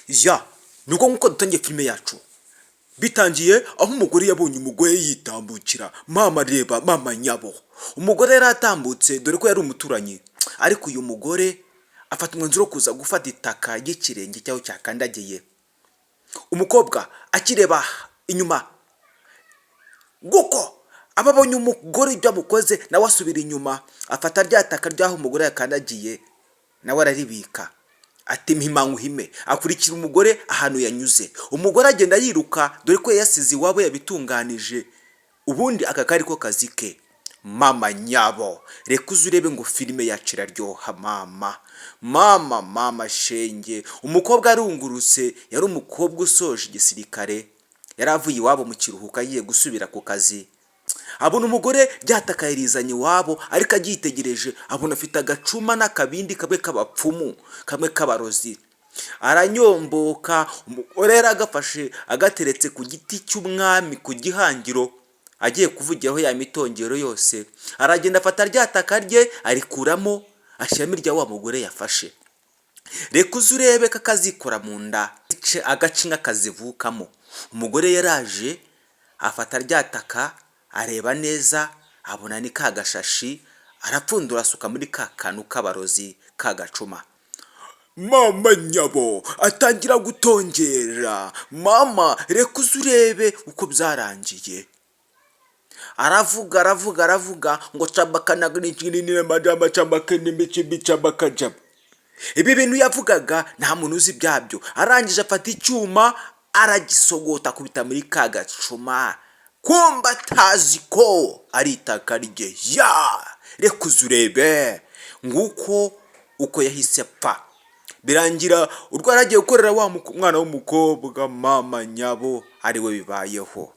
Ya, ni uko nguko dutangiye filime yacu. Bitangiye aho umugore yabonye umugore yitambukira. Mama, reba mama nyabo, umugore yari atambutse, dore ko yari umuturanyi. Ariko uyu mugore afata umwanzuro wo kuza gufata itaka ry'ikirenge cyaho cyakandagiye. Umukobwa akireba inyuma, nguko aba abonye umugore ibyo amukoze, nawe asubira inyuma, afata rya taka ry'aho umugore yakandagiye, nawe araribika, ati: "Mpima nkuhime." Akurikira umugore ahantu yanyuze. Umugore agenda yiruka, dore ko yasize iwabo yabitunganije. Ubundi aka kari ko kazi ke. Mama nyabo, reka uze urebe ngo filime yacu iraryoha. Mama, mama, mama shenge! Umukobwa arungurutse. Yari umukobwa usoje igisirikare, yari avuye iwabo mu kiruhuko, agiye gusubira ku kazi. Abona umugore ryatakaye rizanye iwabo, ariko aryitegereje abona afite agacuma n'akabindi kamwe k'abapfumu, kamwe k'abarozi. Aranyomboka. Umugore yari agafashe, agateretse ku giti cy'umwami ku gihangiro, agiye kuvugiraho ya mitongero yose. Aragenda afata rya taka rye, arikuramo, ashyiramo irya wa mugore yafashe. Reka uze urebe ko akazikora mu nda, agace inka kazivukamo. Umugore yaraje afata rya taka, areba neza, abona ni ka gashashi, arapfundura, asuka muri ka kantu k'abarozi, ka gacuma. Mama nyabo, atangira gutongera. Mama, reka uze urebe uko byarangiye. Aravuga, aravuga, aravuga ngo cabakanaga. Ibi bintu yavugaga nta muntu uzi ibyabyo. Arangije afata icyuma, aragisogota, akubita muri ka gacuma, kumba atazi ko ari itaka rye. Ya, reka uze urebe. Nguko uko yahise apfa. Birangira urwo yari agiye gukorera wa mwana w'umukobwa, mama nyabo, ari we bibayeho.